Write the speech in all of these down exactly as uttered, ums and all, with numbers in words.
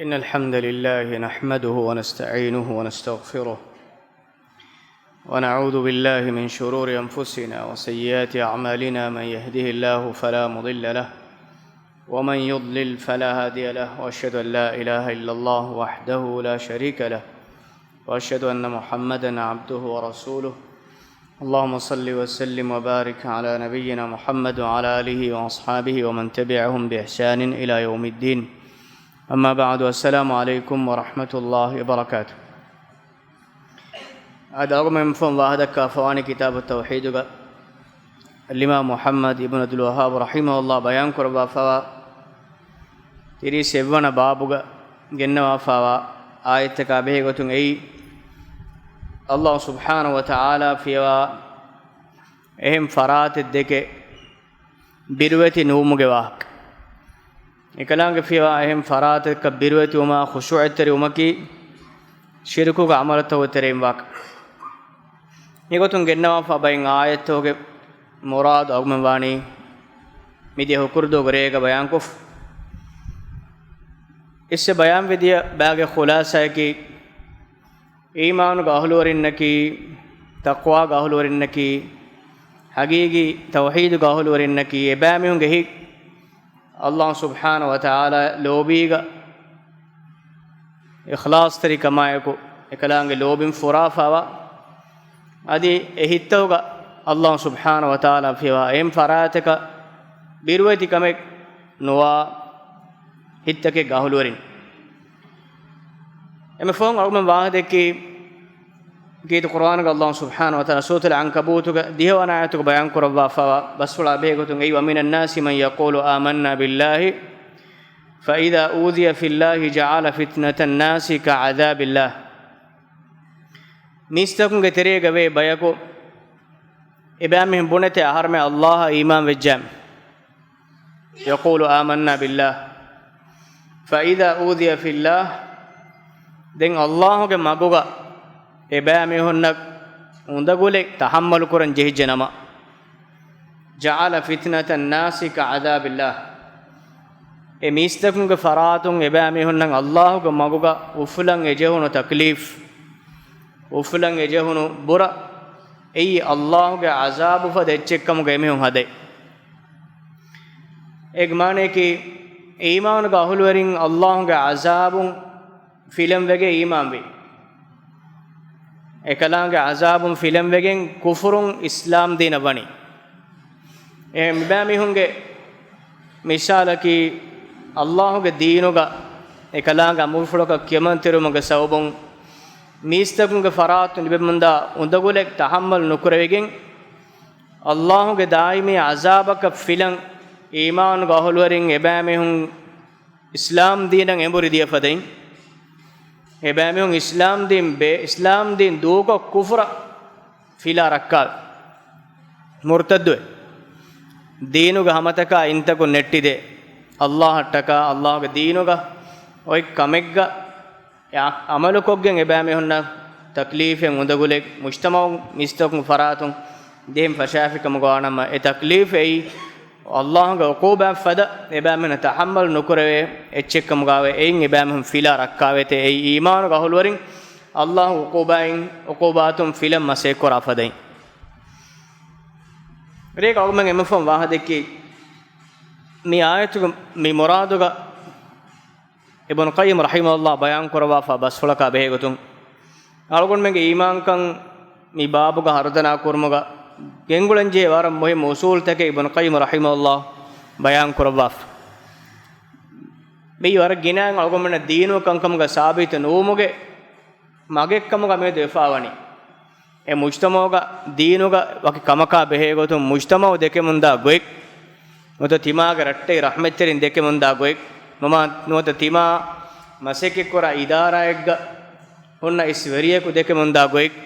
إن الحمد لله نحمده ونستعينه ونستغفره، ونعوذ بالله من شرور أنفسنا وسيئات أعمالنا. من يهده الله فلا مضل له، ومن يضلل فلا هادي له، وأشهد أن لا إله إلا الله وحده لا شريك له، وأشهد أن محمدا عبده ورسوله. اللهم صل وسلم وبارك على نبينا محمد وعلى آله وأصحابه ومن تبعهم بإحسان إلى يوم الدين. أما بعد، السلام عليكم ورحمة الله وبركاته. އަދި އަޅުގަނޑުމެން ފޯން ވާހަކަދައްކާފަވާނީ ކިތާބު ތައުޙީދުގަ އިމާމް މުޙައްމަދު އިބްނު ޢަބްދުލް ވައްހާބު ރަޙިމަހުﷲ ބަޔާން ކުރައްވާފަވާ ތިރީސް އެއްވަނަ ބާބުގަ ގެންނަވާފަވާ އާޔަތަކާ ބެހޭ ގޮތުން އެއީ، ﷲ ސުބްޙާނަހޫ ވަތަޢާލާ ފިޔަވާ އެހެން ފަރާތެއް ދެކެ ބިރުވެތި ނުވުމުގެ ވާހަކަ. އެކަލާނގެ ފިޔަވާ އެހެން ފަރާތެއްގަ ބިރުވެތިވުމާ ޚުޝޫޢަތްތެރިވުމަކީ ޝިރުކުގެ ޢަމަލުތަކުގެ ތެރެއިން ވާކަމެއް. މިގޮތުން ގެންނަވާފަ ބައިން އާޔަތްތަކުގެ މުރާދު އަޅުގަނޑުމެން ވާނީ މިދިޔަ ހުކުރުދުވަހުގެ ރޭގަ ބަޔާންކޮށްފަ. އިސްވެ ބަޔާންވެދިޔަ ބައިގެ ޚުލާޞާއަކީ، އީމާނުގެ އަހުލުވެރިންނަކީ، ތަޤްވާގެ އަހުލުވެރިންނަކީ، ޙަޤީޤީ ތައުޙީދުގެ އަހުލުވެރިންނަކީ، އެބައިމީހުންގެ ހިތް ﷲ ސުބްޙާނަހޫ ވަތަޢާލާ ލޯބީގަ އިޚްލާޞްތެރިކަމާއެކު އެކަލާނގެ ލޯބިން ފުރާފަވާ، އަދި އެ ހިތްތަކުގަ ﷲ ސުބްޙާނަހޫ ވަތަޢާލާ ފިޔަވާ އެހެން ފަރާތަކަށް ބިރުވެތިކަމެއް ނުވާ ހިތްތަކެއްގެ އަހުލުވެރިން. އެންމެ ފަހުން އަޅުގަނޑުމެން ވާހަކަދެއްކީ، ކީރިތި ޤުރުއާނުގަ ﷲ ސުބްޙާނަހޫ ވަތަޢާލާ ސޫރަތުލް ޢަންކަބޫތުގެ ދިހަވަނަ އާޔަތުގަ ބަޔާން ކުރައްވާފަވާ ބަސްފުޅާ ބެހޭ ގޮތުން އެއީ، وَمِنَ النَّاسِ مَن يَقُولُ آمَنَّا بِاللَّهِ فَإِذَا أُوذِيَ فِي اللَّهِ جَعَلَ فِتْنَةَ النَّاسِ كَعَذَابِ اللَّهِ. މީސްތަކުންގެ ތެރޭގަ ވޭ ބަޔަކު، އެބައިމީހުން ބުނެތޭ އަހަރުމެން ﷲ އަށް އީމާން ވެއްޖާމެ. يَقُولُ آمَنَّا بِاللَّهِ فَإِذَا أُوذِيَ فِي اللَّهِ، ދެން ﷲ ގެ މަގުގަ އެބައިމީހުންނަށް އުނދަގުލެއް ތަޙައްމަލު ކުރަން ޖެހިއްޖެ ނަމަ، جَعَلَ فِتْنَةَ النَّاسِ كَعَذَابِ اللَّهِ، އެ މީސްތަކުންގެ ފަރާތުން އެބައިމީހުންނަށް ﷲ ގެ މަގުގަ އުފުލަން އެޖެހުނު ތަކްލީފް، އުފުލަން އެޖެހުނު ބުރަ، އެއީ ﷲ ގެ ޢަޛާބު ފަދަ އެއްޗެއްކަމުގަ އެމީހުން ހަދައި. އޭގެ މާނަޔަކީ، އީމާނުގެ އަހުލުވެރިން ﷲ ގެ ޢަޛާބުން ފިލަން ވެގެން އީމާންވި. އެކަލާނގެ ޢަޛާބުން ފިލަން ވެގެން ކުފުރުން އިސްލާމް ދީނަށް ވަނީ. އެ މިބައިމީހުންގެ މިސާލަކީ، ﷲ ގެ ދީނުގަ އެކަލާނގެ އަމުރުފުޅަކަށް ކިޔަމަންތެރިވުމުގެ ސަބަބުން މީސްތަކުންގެ ފަރާތުން ލިބެމުންދާ އުނދަގުލެއް ތަޙައްމަލު ނުކުރެވިގެން، ﷲ ގެ ދާއިމީ ޢަޛާބަކަށް ފިލަން، އީމާނުގެ އަހުލުވެރިން އެބައިމީހުން އިސްލާމް ދީނަށް އެނބުރި ދިޔަ ފަދައިން، އެބައިމީހުން އިސްލާމް ދީން ބޭ، އިސްލާމް ދީން ދޫކޮށް ކުފުރަށް ފިލާ ރައްކާވެ، މުރްތައްދުވެ، ދީނުގެ ހަމަތަކާ އިންތަކުން ނެއްޓިދޭ، ﷲ އަށްޓަކާ، ﷲ ގެ ދީނުގަ އޮތް ކަމެއްގަ އެ އަ، ޢަމަލުކޮށްގެން އެބައިމީހުންނަށް ތަކްލީފެއް އުނދަގުލެއް މުޖްތަމަޢުން މީސްތަކުން ފަރާތުން ދިހައިން ފަށާފިކަމުގަ ވާނަމަ، އެ ތަކްލީފް އެއީ ﷲ ގެ ޢުޤޫބާތް ފަދަ އެބައިމީހުންނަށް ތަޙައްމަލު ނުކުރެވޭ އެއްޗެއްކަމުގަވޭ، އެއިން އެބައިމީހުން ފިލާ ރައްކާވޭތޭ. އެއީ އީމާނުގެ އަހުލުވެރިން ﷲ ގެ ޢުޤޫބާއިން، ޢުޤޫބާތުން ފިލަން މަސައްކަތްކުރާ ފަދައިން. ރޭގަ އަޅުގަނޑުމެން އެންމެ ފަހުން ވާހަކަދެއްކި މި އާޔަތުގެ މި މުރާދުގަ އިބްނު ޤައްޔިމް ރަޙިމަހުﷲ ބަޔާން ކުރައްވާފަ ބަސްފުޅަކާ ބެހޭގޮތުން، އަޅުގަނޑުމެންގެ އީމާންކަން މި ބާބުގަ ހަރުދަނާ ކުރުމުގަ ގެންގުޅެންޖެހޭ ވަރަށް މުހިއްމު އުޞޫލުތަކެއް އިބްނު ޤައްޔިމް ރަޙިމަހުﷲ ބަޔާން ކުރައްވާފަ. މިއީ ވަރަށް ގިނައިން އަޅުގަނޑުމެންނަށް ދީނު ކަންކަމުގަ ސާބިތު ނުވުމުގެ މަގެއްކަމުގަ މިއަދު ވެފާވަނީ. އެ މުޖްތަމަޢުގަ ދީނުގަ ވަކި ކަމަކާ ބެހޭގޮތުން މުޖްތަމަޢު ދެކެމުންދާ ގޮތް، ނުވަތަ ތިމާގެ ރައްޓެހި ރަޙްމަތްތެރިން ދެކެމުންދާ ގޮތް، ނުވަތަ ތިމާ މަސައްކަތްކުރާ އިދާރާއެއްގަ ހުންނަ އިސް ވެރިޔަކު ދެކެމުންދާ ގޮތް،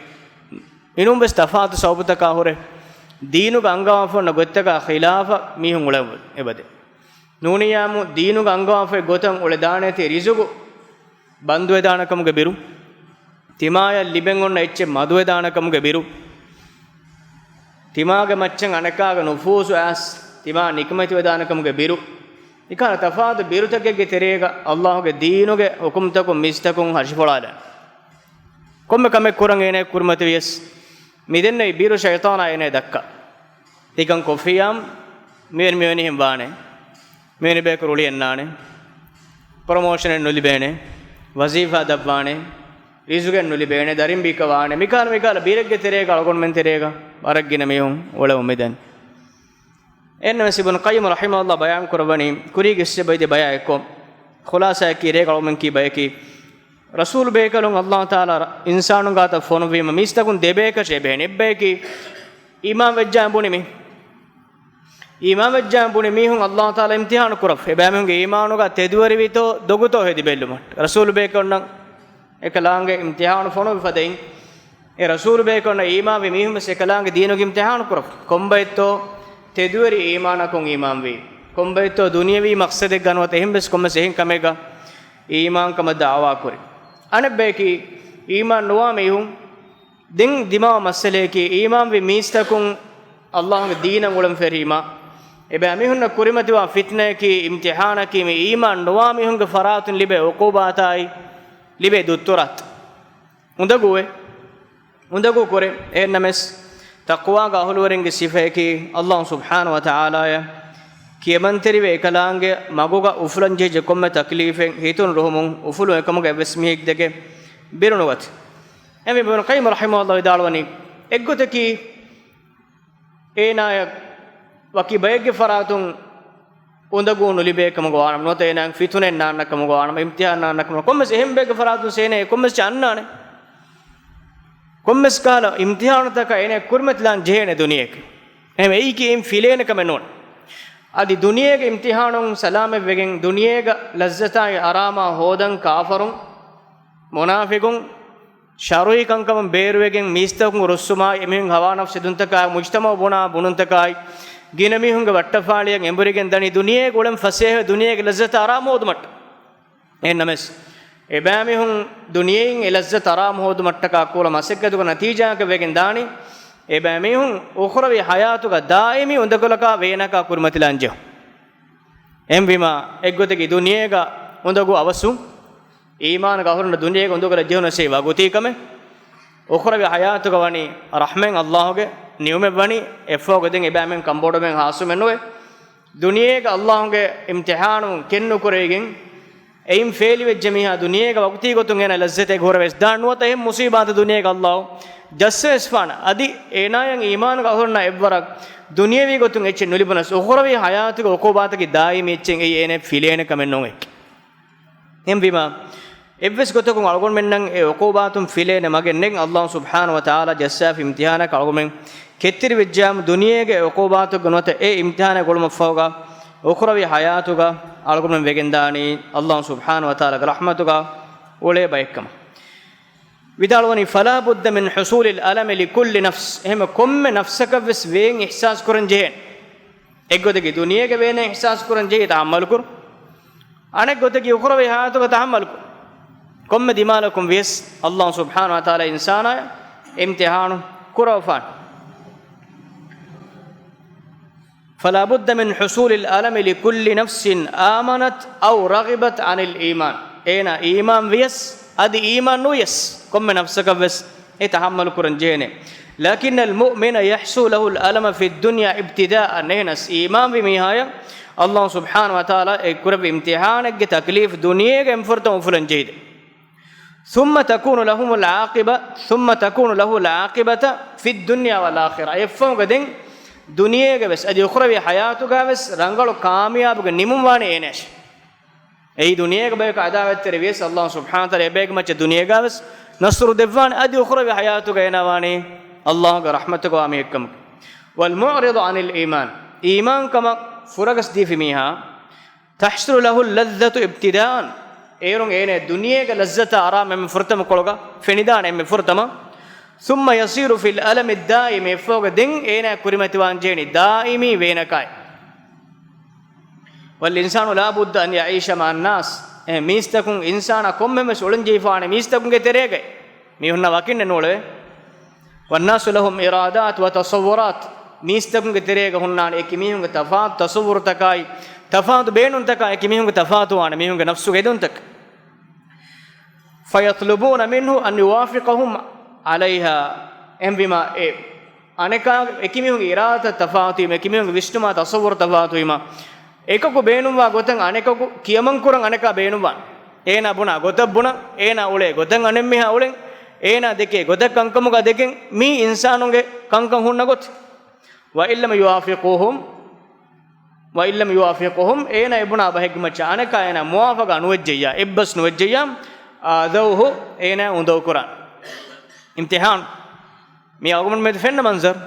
އިނުން ވެސް ތަފާތު ސަބަބުތަކާ ހުރެ، ދީނުގަ އަންގަވާފަ އޮންނަ ގޮތްތަކާ ޚިލާފަށް މީހުން އުޅެން އެބަދޭ. ނޫނިއްޔާމު ދީނުގަ އަންގަވާފައި ގޮތަށް އުޅެދާނެތީ ރިޒުގު ބަންދުވެދާނެކަމުގެ ބިރު، ތިމާޔަށް ލިބެން އޮންނަ އެއްޗެއް މަދުވެދާނެކަމުގެ ބިރު، ތިމާގެ މައްޗަށް އަނެކާގެ ނުފޫޒު އައިސް ތިމާ ނިކަމެތިވެދާނެކަމުގެ ބިރު، މިކަހަލަ ތަފާތު ބިރުތަކެއްގެ ތެރޭގަ ﷲ ގެ ދީނުގެ ޙުކުމްތަކުން މީސްތަކުން ހަށިފޮޅާލާނެ. ކޮންމެ ކަމެއް ކުރަން އޭނައަށް ކުރިމަތިވިޔަސް، މިދެންނެވި ބިރު ޝައިޠާނާ އޭނައަށް ދައްކާ. ތިކަން ކޮށްފިއްޔާމު، މިވެނި މިވެނިހެން ވާނެ. މިވެނި ބަޔަކު ރުޅި އަންނާނެ. ޕްރޮމޯޝަނެއް ނުލިބޭނެ. ވަޒީފާ ދަށްވާނެ. ރިޒުގެއް ނުލިބޭނެ. ދަރިން ބިކަވާނެ. މިކަހަލަ މިކަހަލަ ބިރެއްގެ ތެރޭގަ އަޅުގަނޑުމެން ތެރޭގަ ވަރަށް ގިނަ މީހުން އުޅެމުން މިދަނީ. އެހެންނަމަވެސް އިބްނު ޤައްޔިމް ރަޙިމަހުﷲ ބަޔާން ކުރައްވަނީ، ކުރީގެ އިސް ބައިދެ ބަޔާ އެއްކޮށް، ޚުލާޞާއަކީ ރޭގަ އަޅުގަނޑުމެން ކީ ބަޔަކީ، ރަސޫލު ބޭކަލުން ﷲ ތަޢާލާ އިންސާނުން ގާތަށް ފޮނުއްވީމަ މީސްތަކުން ދެބޭކަށް އެބަހެން. އެއްބަޔަކީ އީމާން ވެއްޖާ ބުނި މީ. އީމާން ވެއްޖާ ބުނި މީހުން ﷲ ތަޢާލާ އިމްތިޙާނު ކުރައްވާ. އެބައިމީހުންގެ އީމާނުގަ ތެދުވެރިވީތޯ ދޮގުތޯ ހެދި ބެއްލުމަށް. ރަސޫލު ބޭކަލުންނަށް އެކަލާނގެ އިމްތިޙާނު ފޮނުވި ފަދައިން، އެ ރަސޫލު ބޭކަލުންނަށް އީމާންވި މީހުން ވެސް އެކަލާނގެ ދީނުގެ އިމްތިޙާނު ކުރައްވާ. ކޮންބައެއްތޯ ތެދުވެރި އީމާނަކުން އީމާންވީ؟ ކޮންބައެއްތޯ ދުނިޔަވީ މަޤްޞަދެއްގަ ނުވަތަ އެހެން ވެސް ކޮންމެސް އެހެން ކަމެއްގަ އީމާންކަމަށް ދަޢުވާ ކުރި؟ އަނެއްބަޔަކީ އީމާން ނުވާ މީހުން. ދެން ދިމާވާ މައްސަލަޔަކީ، އީމާންވި މީސްތަކުން ﷲ ގެ ދީނަށް އުޅެން ފެށީމާ، އެބައިމީހުންނަށް ކުރިމަތިވާ ފިތްނަޔަކީ، އިމްތިޙާނަކީ، މި އީމާން ނުވާ މީހުންގެ ފަރާތުން ލިބޭ ޢުޤޫބާތާއި، ލިބޭ ދުއްތުރާތް. އުނދަގޫވެ، އުނދަގޫ ކުރޭ. އެހެންނަމަވެސް، ތަޤްވާގެ އަހުލުވެރިންގެ ސިފަޔަކީ، ﷲ ސުބްޙާނަހޫ ވަތަޢާލާޔަށް ކިޔަމަންތެރިވެ، އެކަލާނގެ މަގުގަ އުފުލަން ޖެހިއްޖެ ކޮންމެ ތަކްލީފެއް ހިތުން ރުހުމުން އުފުލުން އެކަމުގަ އެއްވެސް މީހެއްގެ ދެކެ ބިރުނުގަތެ. އެހެންވީމަ އިބްނު ޤައްޔިމް ރަޙިމަހުﷲ ވިދާޅުވަނީ، އެއްގޮތަކީ އޭނާޔަށް ވަކި ބައެއްގެ ފަރާތުން އުނދަގޫ ނުލިބޭ ކަމުގަ ވާނަމަ، ނުވަތަ އޭނާއަށް ފިތުނައެއް ނާންނަ ކަމުގަ ވާނަމަ، އިމްތިޙާން ނާންނަ ކަމުގަ، ކޮންމެސް އެހެން ބައެއްގެ ފަރާތުން އޭނާ ކޮންމެސް އަންނާނެ. ކޮންމެސް ކަހަލަ އިމްތިޙާނުތަކަށް އޭނާ ކުރިމަތިލާން ޖެހޭނެ ދުނިޔެއަކަށް. އެހެން އެއީކީ އެއިން ފިލޭނެ ކަމެއް ނޫން. އަދި ދުނިޔޭގެ އިމްތިޙާނުން ސަލާމަތްވެގެން، ދުނިޔޭގަ ލައްޒަތާއި އަރާމާ ހޯދަން ކާފަރުން، މުނާފިޤުން، ޝަރުޢީ ކަންކަމުން ބޭރުވެގެން މީސްތަކުން ރުއްސުމާއި، އެމީހުން ހަވާ ނަފްސު ހެދުންތަކާއި، މުޖްތަމަޢު ބުނާ ބުނުންތަކާއި، ގިނަ މީހުންގެ ވައްޓަފާޅިއަށް އެނބުރިގެން ދަނީ ދުނިޔޭގަ އުޅެން ފަސޭހަ ދުނިޔޭގެ ލައްޒަތަށް އަރާމު ހޯދުމަށްޓަކާ. އެހެންނަމަވެސް، އެބައިމީހުން ދުނިޔެއިން އެ ލައްޒަތު އަރާމު ހޯދުމަށްޓަކާ ކުރާ މަސައްކަތުގެ ނަތީޖާއަކަށް ވެގެން ދާނީ، އެބައިމީހުން އުޚްރަވީ ޙަޔާތުގަ ދާއިމީ އުނދަގުލަކާ ވޭނަކާ ކުރިމަތިލާން ޖެހުން. އެހެންވީމާ، އެއްގޮތަކީ ދުނިޔޭގަ އުނދަގޫ އަވަސްވުން، އީމާނުގެ އަހުލުންނަށް ދުނިޔޭގަ އުނދަގުލަށް ޖެހުނަސް އެއީ ވަގުތީ ކަމެއް. އުޚްރަވީ ޙަޔާތުގަ ވަނީ ރަޙްމަތް، ﷲ ގެ ނިޢުމަތް ވަނީ، އެއަށްފަހުގަ ދެން އެބައިމީހުން ކަންބޮޑުވުމެއް ހާސްވުމެއް ނުވޭ. ދުނިޔޭގަ ﷲ ގެ އިމްތިޙާނު ކެތްނުކުރެވިގެން، އެއިން ފޭލިވެއްޖެ މީހާ ދުނިޔޭގަ ވަގުތީ ގޮތުން އޭނާ ލައްޒަތެއް ހުރެވެސް ދާން، ނުވަތަ އެހެން މުޞީބާތެއް ދުނިޔޭގަ ﷲ ޖައްސަވެސްފާނެ. އަދި އޭނާޔަށް އީމާނުގެ އަހުލުންނަށް އެއްވަރަށް ދުނިޔަވީ ގޮތުން އެއްޗެއް ނުލިބުނަސް، އުޚްރަވީ ޙަޔާތުގެ ޢުޤޫބާތަކީ ދާއިމީ އެއްޗެއް، އެއީ އޭނާ ފިލޭނެ ކަމެއް ނޫން. އެހެންވީމާ، އެއްވެސް ގޮތަކުން އަޅުގަނޑުމެންނަށް އެ ޢުޤޫބާތުން ފިލޭނެ މަގެއް ނެތް. ﷲ ސުބްޙާނަހޫ ވަތަޢާލާ ޖައްސާފި އިމްތިޙާނަކަށް އަޅުގަނޑުމެން ކެތްތެރިވެއްޖާމު، ދުނިޔޭގެ ޢުޤޫބާތުގެ ނުވަތަ އެ އިމްތިޙާނަށް ގުޅުމަށްފަހުގަ، އުޚްރަވީ ޙަޔާތުގަ އަޅުގަނޑުމެން ވެގެންދާނީ ﷲ ސުބްޙާނަހޫ ވަތަޢާލާގެ ރަޙްމަތުގަ އުޅޭ ބައެއްކަމަށް. ވިދާޅުވަނީ، فلا بد من حصول الألم لكل نفس. އެހެން ކޮންމެ ނަފްސަކަށްވެސް ވޭން އިޙްސާސް ކުރަން ޖެހޭނެ. އެއްގޮތަކީ ދުނިޔޭގެ ވޭނެއް އިޙްސާސް ކުރަން ޖެހި ތަޙައްމަލު ކުރުން. އަނެއް ގޮތަކީ އުޚްރަވީ ޙަޔާތުގަ ތަޙައްމަލު ކުރުން. ކޮންމެ ދިމާލަކުން ވިޔަސް ﷲ ސުބްޙާނަހޫ ވަތަޢާލާ އިންސާނާޔަށް އިމްތިޙާނު ކުރައްވާފާނެ. فلا بد من حصول الألم لكل نفس آمنت أو رغبت عن الإيمان. އޭނާ އީމާން ވިޔަސް އަދި އީމާން ނުވިޔަސް ކޮންމެ ނަފްސަކަށްވެސް އެ ތަޙައްމަލު ކުރަން ޖެހޭނެ. لكن المؤمن يحصل له الألم في الدنيا ابتداءً. އެހެނަސް އީމާންވި މީހާޔަށް ﷲ ސުބްޙާނަހޫ ވަތަޢާލާ އެ ކުރެއްވި އިމްތިޙާނެއްގެ ތަކްލީފް ދުނިޔޭގަ އެންފުރަތަމަ އުފުލަން ޖެހިދޭ. ثم تكون له العاقبة، ثم تكون له العاقبة في الدنيا والآخرة. އެއަށްފަހުގަ ދެން ދުނިޔޭގަވެސް އަދި އުޚްރަވީ ޙަޔާތުގަވެސް ރަނގަޅު ކާމިޔާބުގެ ނިމުން ވާނީ އޭނަޔަށޭ. އެއީ ދުނިޔޭގެ ބަޔަކު އަދާވަތްތެރި ވިޔަސް، ﷲ ސުބްޙާނަހޫ ވަތަޢާލާ އެބައެއްގެ މައްޗަށް ދުނިޔޭގަވެސް ނަޞްރު ދެއްވާނެ، އަދި އުޚްރަވީ ޙަޔާތުގަ އޭނާ ވާނީ ﷲ ގެ ރަޙްމަތުގަ ވާ މީހެއްކަމުގަ. والمعرض عن الإيمان، އީމާންކަމަށް ފުރަގަސްދީފި މީހާ، تحصل له اللذة ابتداءً، އޭރުން އޭނަ ދުނިޔޭގެ ލައްޒަތާ އަރާމެން ފުރަތަމަ ކޮޅުގަ ފެނިދާނެ އެންމެ ފުރަތަމަ. ثم يصير في الألم الدائم، އެއަށްފަހުގަ ދެން އޭނަ ކުރިމަތިވާން ޖެހެނީ ދާއިމީ ވޭނަކާއި. والإنسان لا بد أن يعيش مع الناس، އެ މީސްތަކުން އިންސާނާ ކޮންމެވެސް އުޅެން ޖެހިފާނެ މީސްތަކުންގެ ތެރޭގައި. މީހުންނާ ވަކިންނެއް ނޫޅެވޭ. والناس لهم إرادات وتصورات، މީސްތަކުންގެ ތެރޭގަ ހުންނާނެ އެކި މީހުންގެ ތަފާތު ތަޞައްވުރުތަކާއި، ތަފާތު ބޭނުންތަކާ އެކި މީހުންގެ ތަފާތުވާނެ މީހުންގެ ނަފްސުގެ އެދުންތަކަށް. فَيَطْلُبُونَ مِنْهُ أَنْ يُوَافِقَهُمْ عَلَيْهَا. އެހެންވީމާ، އެ އަނެކާ އެކި މީހުންގެ އިރާދަތައް ތަފާތުވީމަ، އެކި މީހުންގެ ވިސްނުމާ ތަޞައްވުރު ތަފާތުވީމަ، އެކަކު ބޭނުންވާ ގޮތަށް އަނެކަކު ކިޔަމަންކުރަން އަނެކާ ބޭނުންވާނެ. އޭނާ ބުނާ ގޮތަށް ބުނަން، އޭނާ އުޅޭ ގޮތަށް އަނެއްމީހާ އުޅެން، އޭނާ ދެކޭ ގޮތަށް ކަންކަމުގަ ދެކެން، މީ އިންސާނުންގެ ކަންކަން ހުންނަ ގޮތެއް. وَإِنْ لَمْ يُوَافِقُهُمْ، وَإِنْ لَمْ يُوَافِقُهُمْ، އޭނާ އެބުނާ ބަހެއްގެ މައްޗަށް އަނެކާ އޭނާ މުވާފަގާ ނުވެއްޖެއްޔާ، އެއްބަސް ނުވެއްޖެއްޔާ، آذَوْهُ، އޭނާ އުނދަގޫކުރާނެ. އިމްތިޙާން. މި އަޅުގަނޑުމެން މެދު ފެންނަ މަންޒަރު،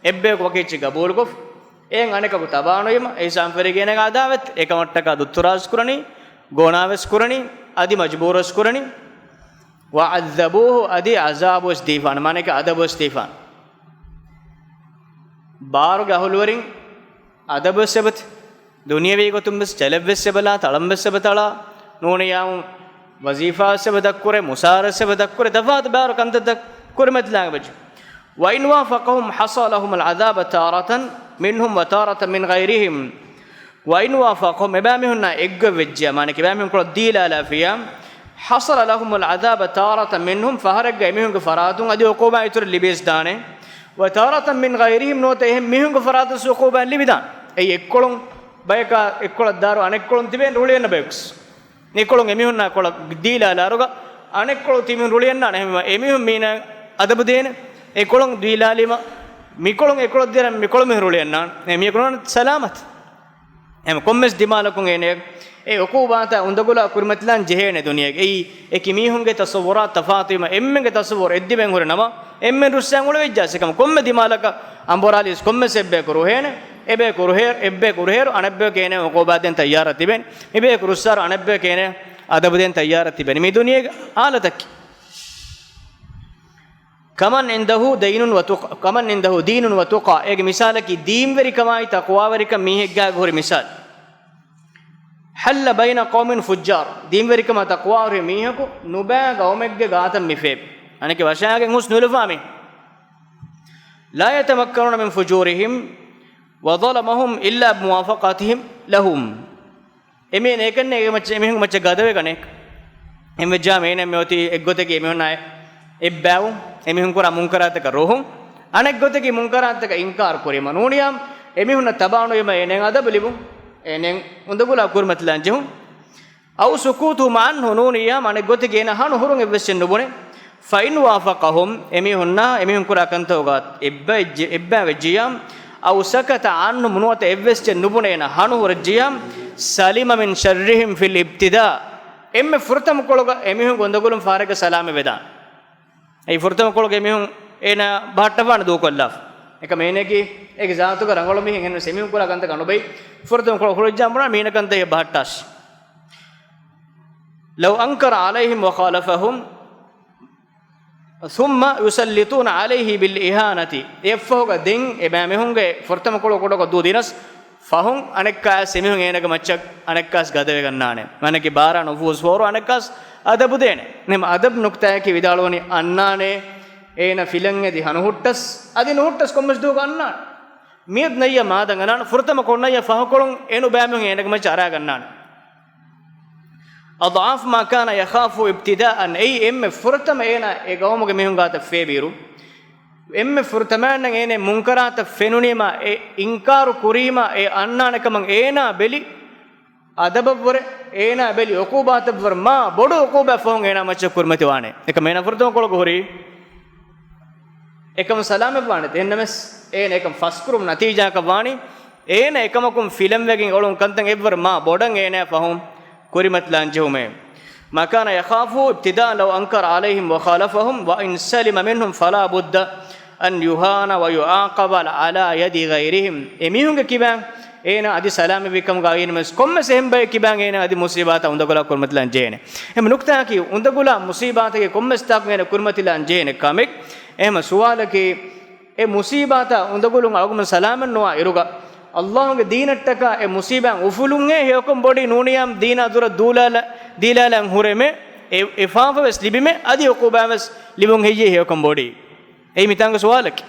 އެއްބަޔަކު ވަކި އެއްޗެއްގަ ގަބޫލުކޮށް، އެހެން އަނެކަކު ތަބާނުވީމަ، އެހިސާބުން ފެށިގެން އޭނާގެ އަދާވަތް، އެކަމަށްޓަކާ ދުއްތުރާސް ކުރަނީ، ގޯނާވެސް ކުރަނީ، އަދި މަޖުބޫރުވެސް ކުރަނީ. وَعَذَّبُوهُ، އަދި އަޒާބުވެސް ދީފާނެ، މާނައަކީ އަދަބުވެސް ދީފާނެ. ބާރުގެ އަހުލުވެރިން އަދަބުވެސް އެބަތި. ދުނިޔަވީ ގޮތުން ވެސް ޗެލެއްވެސް އެބަލާ، ތަޅަންވެސް އެބަތަޅާ، ނޫނިއްޔާމު ވަޒީފާވެސް އެބަދައްކުރޭ، މުސާރަވެސް އެބަދައްކުރޭ، ތަފާތު ބާރު ކަންތައް ދައްކުރިމަތިލާނގެ ބެޖު. وَإِنْ وَافَقَهُمْ حَصَلَ لَهُمُ الْعَذَابُ تَارَةً مِنْهُمْ وَتَارَةً مِنْ غَيْرِهِمْ. وَإِنْ وَافَقَهُمْ، އެބައިމީހުންނާ އެއްގޮތް ވެއްޖެޔާ، މާނައަކީ އެބައިމީހުން ކޮޅަށް ދީލާލާފިޔާ، حَصَلَ لَهُمُ الْعَذَابُ تَارَةً مِنْهُمْ، ފަހަރެއްގަ އެމީހުންގެ ފަރާތުން އަދި އުޤޫބާ އިތުރަށް ލިބިވެސްދާނެ. وَتَارَةً مِنْ غَيْرِهِمْ، ނުވަތަ އެހެން މީހުންގެ ފަރާތުން އުޤޫބާ ލިބިދާނެ. އެއީ އެއްކޮޅުން ބަޔަކާ އެއްކޮޅަށް ދާރު އަނެއްކޮޅުން ތިބޭން ރުޅިއަންނަ ބަޔަކުސް. އެކޮޅުން އެމީހުންނާ ކޮޅަށް ދީލާލާރުގަ އަނެއްކޮޅު ތިމީހުން ރުޅިއަންނާނެ. އެހެންވީމަ އެމީހުން މީނާ އަދަބު ދޭނެ. އެކޮޅުން ދީލާލީމަ މިކޮޅުން އެކޮޅަށް ދިޔައިރު މިކޮޅު މީހުން ރުޅިއަންނާނެ. އެ މީހަކު ނޫން ސަލާމަތް. އެހެން ކޮންމެސް ދިމާލަކުން އޭނެ، އެ އުޤޫބާތައް އުނދަގުލާ ކުރިމަތިލާން ޖެހޭނެ ދުނިޔޭގަ. އެއީ އެކި މީހުންގެ ތަޞައްވުރާ ތަފާތުވީމަ، އެންމެންގެ ތަޞައްވުރު އެއްދިމެން ހުރި ނަމަ، އެންމެން ރުއްސާން އުޅެވިއްޖާ ސެކަމު ކޮންމެ ދިމާލަކަށް އަނބުރާލީސް ކޮންމެސް އެއްބަޔަކު ރުހޭނެ. އެބަޔަކު ރުހޭ-، އެއްބަޔަކު ރުހޭރު އަނެއްބަޔަކު އޭނަ އުޤޫބާ ދޭން ތައްޔާރަށް ތިބޭނެ. މިބަޔަކު ރުއްސާރު އަނެއްބަޔަކު އޭނަ އަދަބު ދޭން ތައްޔާރަށް ތިބޭނެ. މި ދުނިޔޭގެ ހާލަތަކީ. كَمَنْ عِنْدَهُ دِينٌ وَتُقَى، كَمَنْ عِنْدَهُ دِينٌ وَتُقَى، އޭގެ މިސާލަކީ ދީންވެރިކަމާއި ތަޤްވާވެރިކަން މީހެއްގާގެ ހުރި މިސާލު. حَلَّ بَيْنَ قَوْمٍ فُجَّارٍ، ދީންވެރިކަމާ ތަޤްވާވެރި މީހަކު ނުބައި ގައުމެއްގެ ގާތަށް މި ފޭބި. އަނެކެ ވަށާގެން ހުސް ނުލަފާ މީ. لَا يَتَمَكَّنُونَ مِنْ فُجُورِهِمْ وَظَلَمَهُمْ إِلَّا بِمُوَافَقَتِهِمْ لَهُمْ. އެމީހުން އެކަންނޭ އެ މައްޗަށް އެމީހުން މައްޗަށް ގަދަވެގަނޭ. އެހެންވެއްޖާމަ އޭނަ މިއޮތީ އެއްގޮތަކީ އެމީހުންނާ އެއްބައިވުން، އެމީހުން ކުރާ މުންކަރާތަކަށް ރުހުން، އަނެއްގޮތަކީ މުންކަރާތަކަށް އިންކާރު ކުރީމަ ނޫނިޔާ، އެމީހުންނަށް ތަބާނުވީމަ އޭނައަށް އަދަބު ލިބުން، އޭނައަށް އުނދަގުލާ ކުރިމަތިލާން ޖެހުން. أَوْ سُكُوتُهُمْ عَنْهُ، ނޫނިއްޔާ އަނެއްގޮތެއްގެ އޭނަ ހަނު ހުރުން އެއްވެސް އެއް ނުބުނެ. فَإِنْ وَافَقَهُمْ، އެމީހުންނާ އެމީހުން ކުރާ ކަންތަކުގަ އެއްބައެއްޖެ-، އެއްބައިވެއްޖިއްޔާ، أَوْ سَكَتَ عَنْهُمْ، ނުވަތަ އެއްވެސް އެއް ނުބުނެ އޭނަ ހަނު ހުރެއްޖިއްޔާ، سَلِمَ مِنْ شَرِّهِمْ فِي الِابْتِدَاءِ، އެންމެ ފުރަތަމަ ކޮޅުގަ އެމީހުންގެ އުނދަގުލުން ފަހަރެއްގަ ސަލާމަތް ވެދާނެ. އެއީ ފުރަތަމަ ކޮޅުގަ އެމީހުން އޭނަ ބަހައްޓަފާނެ ދޫކޮށްލާފަ. އެކަމަ އޭނައަކީ އޭގެ ޒާތުގަ ރަނގަޅު މީހެއް އެހެންވެސް އެމީހުން ކުރާ ކަންތަކަށް ނުބައި. ފުރަތަމަ ކޮޅު ހުރެއްޖާ ބުނާ މީނަ ކަންތައް ބަހައްޓާށި. لَوْ أَنْكَرَ عَلَيْهِمْ وَخَالَفَهُمْ ثُمَّ يُسَلِّطُونَ عَلَيْهِ بِالْإِهَانَةِ. އެއަށްފަހުގަ ދެން އެބައިމީހުންގެ ފުރަތަމަ ކޮޅު ކުޑަކޮށް ދޫ ދިނަސް، ފަހުން އަނެއްކާވެސް އެމީހުން އޭނަގެ މައްޗަށް އަނެއްކާވެސް ގަދަވެގަންނާނެ. މާނައަކީ ބާރާ ނުފޫޒު ފޯރު އަނެއްކާވެސް އަދަބު ދޭނެ. ނިމަ އަދަބު ނުކްތާއަކީ ވިދާޅުވަނީ އަންނާނެ، އޭނަ ފިލަން އެދި ހަނު ހުއްޓަސް، އަދި ނުހުއްޓަސް ކޮންމެސް ދުވަހަކު އަންނާނެ. މިއަދު ނައްޔަ މާދަން އަނާނެ، ފުރަތަމަ ކޮން ނައްޔަ ފަހުކޮޅުން އެނުބައިމީހުން އޭނަގެ މައްޗަށް އަރާގަންނާނެ. أَضْعَفَ مَا كَانَ يَخَافُ ابْتِدَاءً، އެއީ އެންމެ ފުރަތަމަ އޭނާ އެ ގައުމުގެ މީހުން ގާތަށް ފޭބިއިރު، އެންމެ ފުރަތަމައިންނަށް އޭނަ މުންކަރާތައް ފެނުނީމާ، އެ އިންކާރު ކުރީމާ، އެ އަންނާނެ ކަމަށް އޭނާ ބެލި އަދަބަށްވުރެ، އޭނާ ބެލި އުޤޫބާތަށްވުރެ، މާ ބޮޑު އުޤޫބާތް ފަހުން އޭނާ މައްޗަށް ކުރިމަތިވާނެ. އެކަމަށް އޭނާ ފުރަތަމަ ކޮޅުގަ ހުރީ އެކަމަށް ސަލާމަތްވާނެ. އެހެންނަމަވެސް އޭނަ އެކަން ފަސްކުރުމުން ނަތީޖާއަކަށް ވާނީ، އޭނަ އެކަމަކުން ފިލަންވެގެން އޮޅުން ކަންތައް އެއްވަރު މާ ބޮޑަށް އޭނާ ފަހުން ކުރިމަތިލާން ޖެހުމޭ. مَا كَانَ يَخَافُ ابْتِدَاءً لَوْ أَنْكَرَ عَلَيْهِمْ وَخَالَفَهُمْ، وَإِنْ سَلِمَ مِنْهُمْ فَلَا بُدَّ أَنْ يُهَانَ وَيُعَاقَبَ عَلَى يَدِ غَيْرِهِمْ. އެމީހުންގެ ކިބައިން އޭނާ އަދި ސަލާމަތްވި ކަމުގަ އިންމެސް ކޮންމެސް އެހެން ބައެއް ކިބައިން އޭނާ އަދި މުސީބާތައް އުނދަގުލާ ކުރިމަތިލާން ޖެހޭނެ. އެހެން ނުކްތާއަކީ، އުނދަގުލާ މުސީބާތެއްގެ ކޮންމެސް ތާކު އޭނަ ކުރިމަތިލާން ޖެހޭނެ ކަމެއް. އެހެންމަ ސުވާލަކީ، އެ މުސީބާތައް އުނދަގުލުން އަޅުގަނޑު ސަލާމަތްނުވާ އިރުގަ، އައްލާހުގެ ދީނަށްޓަކާ އެ މުސީބާތް އުފުލުން އެ ހެޔޮކަން ބޮޑީ ނޫނިޔާ ދީނާ ދުރަށް ދޫލާލަ-، ދީލާލަން ހުރެމެ، އެ-، އެ ފާފަވެސް ލިބިމެ، އަދި އުޤޫބާވެސް ލިބުން ހެއްޔޭ ހެޔޮކަން ބޮޑީ؟ އެއީ މިތާނގެ ސުވާލަކީ.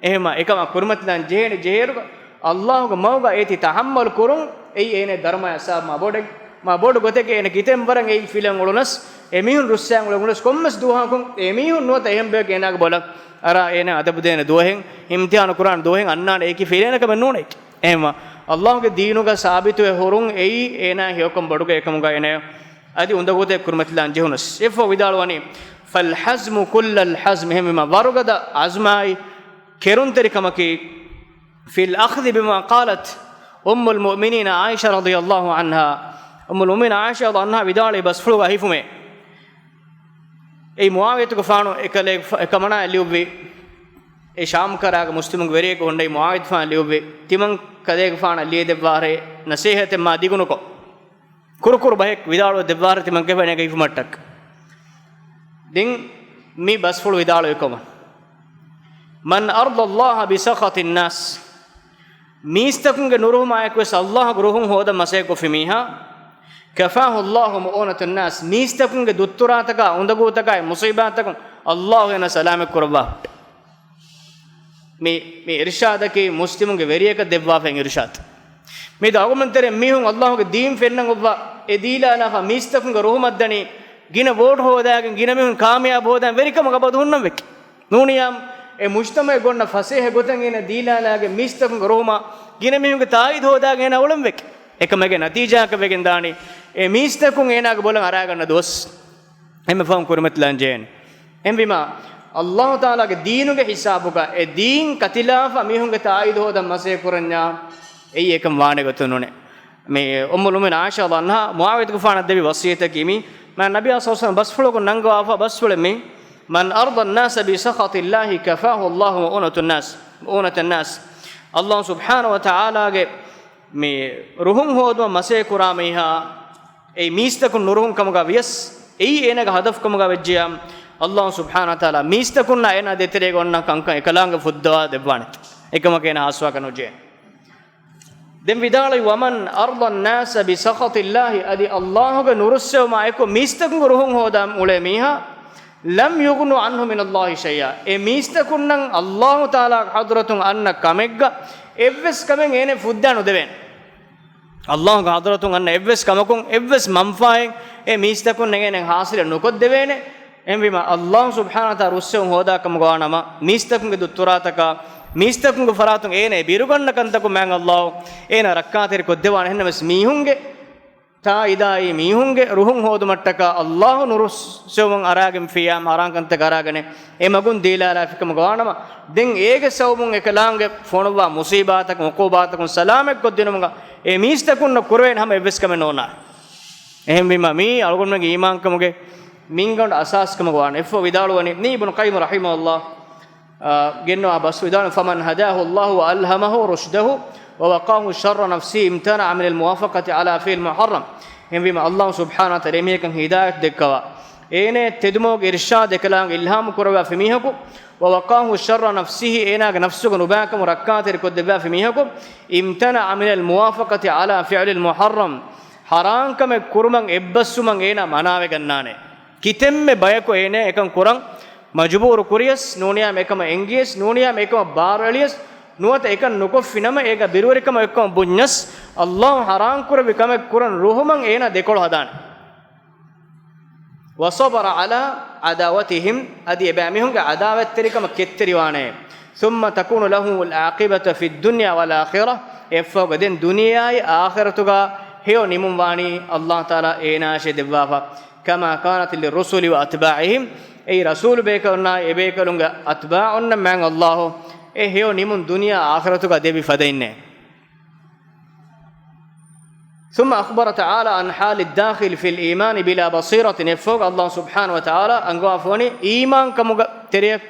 އެހެމަ އެކަމަށް ކުރިމަތިލާން ޖެހޭނެ ޖެހޭއިރުގަ، އައްލާހުގެ މަގުގަ އޭތި ތަޙައްމަލު ކުރުން އެއީ އޭނަ ދަރުމަޔަށް ސާބް މާ ބޮޑެއް، މާ ބޮޑު ގޮތެކޭ. އޭނަ ކިތެން ވަރަށް އެއީ ފިލަން އުޅުނަސް، އެ މީހުން ރުއްސާން އުޅުނަސް ކޮންމެސް ދުވަހަކުން އެ މީހުން ނުވަތަ އެހެން ބަޔަކު އޭނާގެ ބޮލަށް އަރާ އޭނާ އަދަބު ދޭނެ ދުވަހެއް، އިމްތިހާނު ކުރާނެ ދުވަހެއް އަންނާނެ އެކި ފިލޭނެ ކަމެއް ނޫނޭ. އެހެމަ އައްލާހުގެ ދީނުގަ ސާބިތުވެ ހުރުން އެއީ އޭނާ ހެޔޮކަން ބޮޑުގަ އެކަމުގަ އޭނަ އަދި އުނދަގޫތައް ކުރިމަތިލާން ޖެހުނަސް. އެއަށްފަހު ވިދާޅުވަނީ، فالحزم كل الحزم، އެހެންވީމަ ވަރުގަދަ އަޒްމާއި ކެރުންތެރިކަމަކީ، في الأخذ بما قالت أم المؤمنين عائشة رضي الله عنها، އުއްމުލް މުއުމިނީން ޢާއިޝާ ރަޟިޔަﷲ ޢަންހާ ވިދާޅުވި ބަސްފުޅުގަ ހިފުމޭ. އެއީ މުޢާވިޔަތުގެފާނު އެކަލޭގެފާ-، އެކަމަނާއަށް ލިޔުއްވި، އެ ޝާމް ކަރާގެ މުސްލިމުންގެ ވެރިޔަކު ހުންނެވި މުޢާވިޔަތުގެފާނަށް ލިޔުއްވި، ތިމަން ކަލޭގެފާނަށް ލިޔެދެއްވާށޭ ނަޞޭޙަތެއް މާ ދިގުނުކޮށް، ކުރުކުރު ބަހެއް ވިދާޅުވެ ދެއްވާށޭ ތިމަން ކެފެނޭގަ ހިފުމަށްޓަކައި. ދެން މި ބަސްފުޅު ވިދާޅުވި ކަމަށް، من أرضى الله بسخط الناس، މީސްތަކުންގެ ނުރުހުމާއެކުވެސް އައްލާހުގެ ރުހުން ހޯދަން މަސައްކަތްކޮށްފި މީހާ، كفاه الله مؤونة الناس، މީސްތަކުންގެ ދުއްތުރާތަކާ، އުނދަގޫތަކާއި މުޞީބާތަކުން އައްލާހު އޭނަ ސަލާމަތް ކުރައްވާ. މި، މި އިރުޝާދަކީ މުސްލިމުންގެ ވެރިޔަކަށް ދެއްވާފައި އިރުޝާދު. މި އަޅުގަނޑުމެން ތެރޭ މީހުން އައްލާހުގެ ދީން ފެންނަން އޮއްވާ އެ ދީލާލާފަ މީސްތަކުންގެ ރުހުމަށްދަނީ ގިނަ ވޯޓް ހޯދާގެން ގިނަ މީހުން ކާމިޔާބު ހޯދާން ވެރިކަމަށް އަބަދު ހުންނަން ވެކި. ނޫނިޔާމް އެ މުޖްތަމަޢެއް ގޮންނަ ފަސޭހަ ގޮތަށް އޭނަ ދީލާލާގެން މީސްތަކުންގެ ރުހުމަށް ގިނަ މީހުންގެ ތާއީދު ހޯދާގެން އޭނަ އުޅެން ވެކި. އެކަމެއްގެ ނަތީޖާއަކަށް ވެގެން ދާނީ އެ މީސްތަކުން އޭނާގެ ބޮލަށް އަރާގަންނަ ދުވަސް. އެންމެ ފަހުން ކުރިމަތިލާން ޖެހޭނެ. އެހެންވީމާ، އައްލާހު ތަޢާލާގެ ދީނުގެ ހިސާބުގަ އެ ދީން ކަތިލާފަ މީހުންގެ ތާއީދު ހޯދަން މަސައްކަތް ކުރަންޏާ، އެއީ އެކަން ވާނެ ގޮތެއް ނޫނޭ. މި އުއްމުލް މުއުމިނީން ޢާއިޝާ ރަޟިޔަﷲ ޢަންހާ މުޢާވިޔަތުގެފާނަށް ދެއްވި ވަޞިއްޔަތަކީ މި، މާތް ނަބިއްޔާ ޞައްލަﷲ ޢަލައިހި ވަސައްލަމަ ބަސްފުޅަކުން ނަންގަވާފަ ބަސްފުޅެއް މި، من أرضى الناس بسخط الله كفاه الله مؤونة الناس، مؤونة الناس. އައްލާހު ސުބްޙާނަހޫ ވަތަޢާލާގެ މި ރުހުން ހޯދުމަށް މަސައްކަތް ކުރާ މީހާ، އެއީ މީސްތަކުން ނުރުހުން ކަމުގަ ވިޔަސް، އެއީ އޭނާގެ ހަދަފު ކަމުގަ ވެއްޖިޔާ، އައްލާހު ސުބްޙާނަހޫ ވަތަޢާލާ މީސްތަކުންނާ އޭނާ ދޭތެރޭގަ އޮންނަ ކަންކަން އެކަލާނގެ ފުއްދަވާ ދެއްވާނެތެ. އެކަމަކު އޭނާ ހާސްވާކަށް ނުޖެހޭނެ. ދެން ވިދާޅުވި، ومن أرضى الناس بسخط الله، އަދި އައްލާހުގެ ނުރުއްސެވުމާ އެކު މީސްތަކުންގެ ރުހުން ހޯދާ އުޅޭ މީހާ، لم يغن عنه من الله شيئا، އެ މީސްތަކުންނަށް އައްލާހު ތަޢާލާގެ ޙަޟްރަތުން އަންނަ ކަމެއްގަ އެއްވެސް ކަމެއް އޭނަ ފުއްދާ ނުދެވޭނެ. އައްލާހުގެ ޙަޟްރަތުން އަންނަ އެއްވެސް ކަމަކުން އެއްވެސް މަންފާއެއް އެ މީސްތަކުންނަށް އޭނަ ޙާޞިލެއް ނުކޮށްދެވޭނެ. އެހެންވީމަ، އައްލާހު ސުބްޙާނަހޫ ވަތަޢާލާ ރުއްސެވުން ހޯދާ ކަމުގަ ވާނަމަ، މީސްތަކުންގެ ދުއްތުރާތަކާ، މީސްތަކުންގެ ފަރާތުން އޭނަ ބިރުގަންނަ ކަންތަކުން މާތް އައްލާހު އޭނަ ރައްކާތެރި ކޮށްދެވާނެ. އެހެންނަމަވެސް މީހުންގެ ތާއީދާއި މީހުންގެ ރުހުން ހޯދުމަށްޓަކާ އައްލާހު ނުރުއްސެވުމަށް އަރާގެންފިއްޔާ ހަރާން ކަންތައް އަރާގަނެ އެ މަގުން ދީލާލާފިކަމުގަ ވާނަމަ، ދެން އޭގެ ސަބަބުން އެކަލާނގެ ފޮނުއްވާ މުޞީބާތަކުން، ޢުޤޫބާތަކުން ސަލާމަތްކޮށްދިނުމުގަ އެ މީސްތަކުންނަށް ކުރެވޭނެ ހަމަ އެއްވެސް ކަމެއް ނޯންނާނެ. އެހެންވީމަ، މީ އަޅުގަނޑުމެންގެ އީމާންކަމުގެ މިންގަނޑު އަސާސްކަމުގަ ވާނެ. އެއަށްފަހު ވިދާޅުވަނީ، މީ އިބްނު ޤައްޔިމް ރަޙިމަހުﷲ، އާ، ގެންނަވާ ބަސް ވިދާޅު، فمن هداه الله وألهمه رشده ووقاه شر نفسه امتنع من الموافقة على فعل المحرم. އެހެންވީމަ، އައްލާހު ސުބްޙާނަހޫ ވަތަޢާލާ އެމީހަކަށް ހިދާޔަތު ދެއްކަވާ، އޭނައަށް ތެދުމަގުގެ އިރްޝާދު އެކަލާނގެ އިލްހާމު ކުރައްވާފި މީހަކު، ووقاه شر نفسه، އޭނާގެ ނަފްސުގެ ނުބައިކަމުން ރައްކާތެރި ކޮށްދެއްވާފި މީހަކު، امتنع من الموافقة على فعل المحرم، ޙަރާންކަމެއް ކުރުމަށް އެއްބަސްވުމަށް އޭނާ މަނާވެގަންނާނެ. ކިތަންމެ ބަޔަކު އޭނާ އެކަން ކުރަން މަޖުބޫރު ކުރިޔަސް، ނޫނިޔާމެ އެކަމަށް އެންގިޔަސް، ނޫނިޔާމެ އެކަމަށް ބާރު އެޅިޔަސް، ނުވަތަ އެކަން ނުކޮށްފިނަމަ އޭގަ ބިރުވެރިކަމަށް އެއްކަމަށް ބުންޏަސް، އައްލާހު ޙަރާން ކުރެއްވި ކަމެއް ކުރަން ރުހުމަށް އޭނާ ދެކޮޅު ހަދާނެ. وصبر على عداوتهم، އަދި އެބައިމީހުންގެ ޢަދާވަތްތެރިކަމަށް ކެތްތެރިވާނެ. ثم تكون له العاقبة في الدنيا والآخرة، އެއަށްފަހުގަ ދެން ދުނިޔެއާއި އާޚިރަތުގަ ހެޔޮ ނިމުން ވާނީ އައްލާހު ތަޢާލާ އޭނާއަށޭ ދެއްވާފަ. كما كانت للرسل وأتباعهم، އެއީ ރަސޫލު ބޭކަލުންނާއި އެބޭކަލުންގެ އަތްބާޢުންނަށް މާތް އައްލާހު އެ ހެޔޮ ނިމުން ދުނިޔެއާ އާޚިރަތުގަ ދެއްވި ފަދައިންނޭ. ثم أخبر تعالى عن حال الداخل في الإيمان بلا بصيرة، އެއަށްފަހުގަ އައްލާހު ސުބްޙާނަހޫ ވަތަޢާލާ އަންގަވާފަވަނީ އީމާންކަމުގެ ތެރެއަށް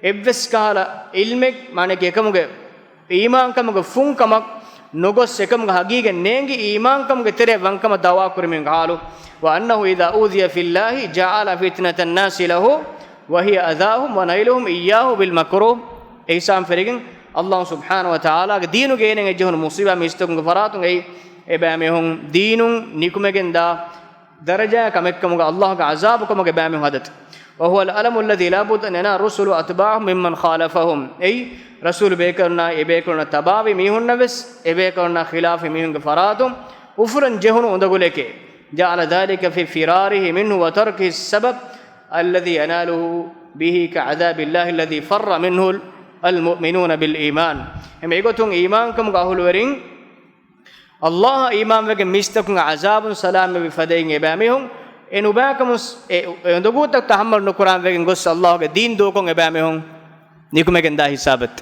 އެއްވެސް ކަހަލަ ޢިލްމެއް، މާނައަކީ އެކަމުގެ އީމާންކަމުގެ ފުންކަމަށް ނުގޮސް، އެކަމުގެ ހަގީގަތް ނޭނގި އީމާންކަމުގެ ތެރެއަށް ވަންކަމަށް ދަޢުވާ ކުރި މީހުންގެ ޙާލު، وأنه إذا أوذي في الله جعل فتنة الناس له وهي أذاهم ونيلهم إياه بالمكروه. އެހިސާބުން ފެށިގެން އައްލާހު ސުބްޙާނަހޫ ވަތަޢާލާގެ ދީނުގައި އޭނައަށް ޖެހުނު މުޞީބާ މީސްތަކުންގެ ފަރާތުން އެއީ އެބައިމީހުން ދީނުން ނިކުމެގެންދާ ދަރަޖާ ކަމެއްކަމުގަ އައްލާހުގެ ޢަޒާބު ކަމުގަ އެބައިމީހުން ހަދަތި. وهو الألم الذي لا بد أن ينال الرسل وأتباعهم ممن خالفهم. އެއީ، ރަސޫލު ބޭކަލުންނާއި އެބޭކަލުންނަށް ތަބާވި މީހުންނަށް ވެސް، އެބޭކަލުންނާ ޚިލާފު މީހުންގެ ފަރާތުން އުފުލަން ޖެހުނު އުނދަގުލެކޭ. جعل ذلك في فراره منه وتركه السبب الذي يناله به كعذاب الله الذي فر منه المؤمنون بالإيمان. އެމެ އެގޮތުން އީމާންކަމުގެ އަހުލުވެރިން ﷲ އަށް އީމާންވެގެން މީސްތަކުންގެ ޢަޒާބުން ސަލާމަތްވި ފަދައިން އެބައިމީހުން އެ ނުބައިކަމުން ސް-، އެ، އެ އުނދަގޫތައް ތަޙައްމަލު ނުކުރާން ވެގެން ގޮސް ﷲ ގެ ދީން ދޫކޮށް އެބައިމީހުން ނިކުމެގެން ދާ ހިސާބަށް.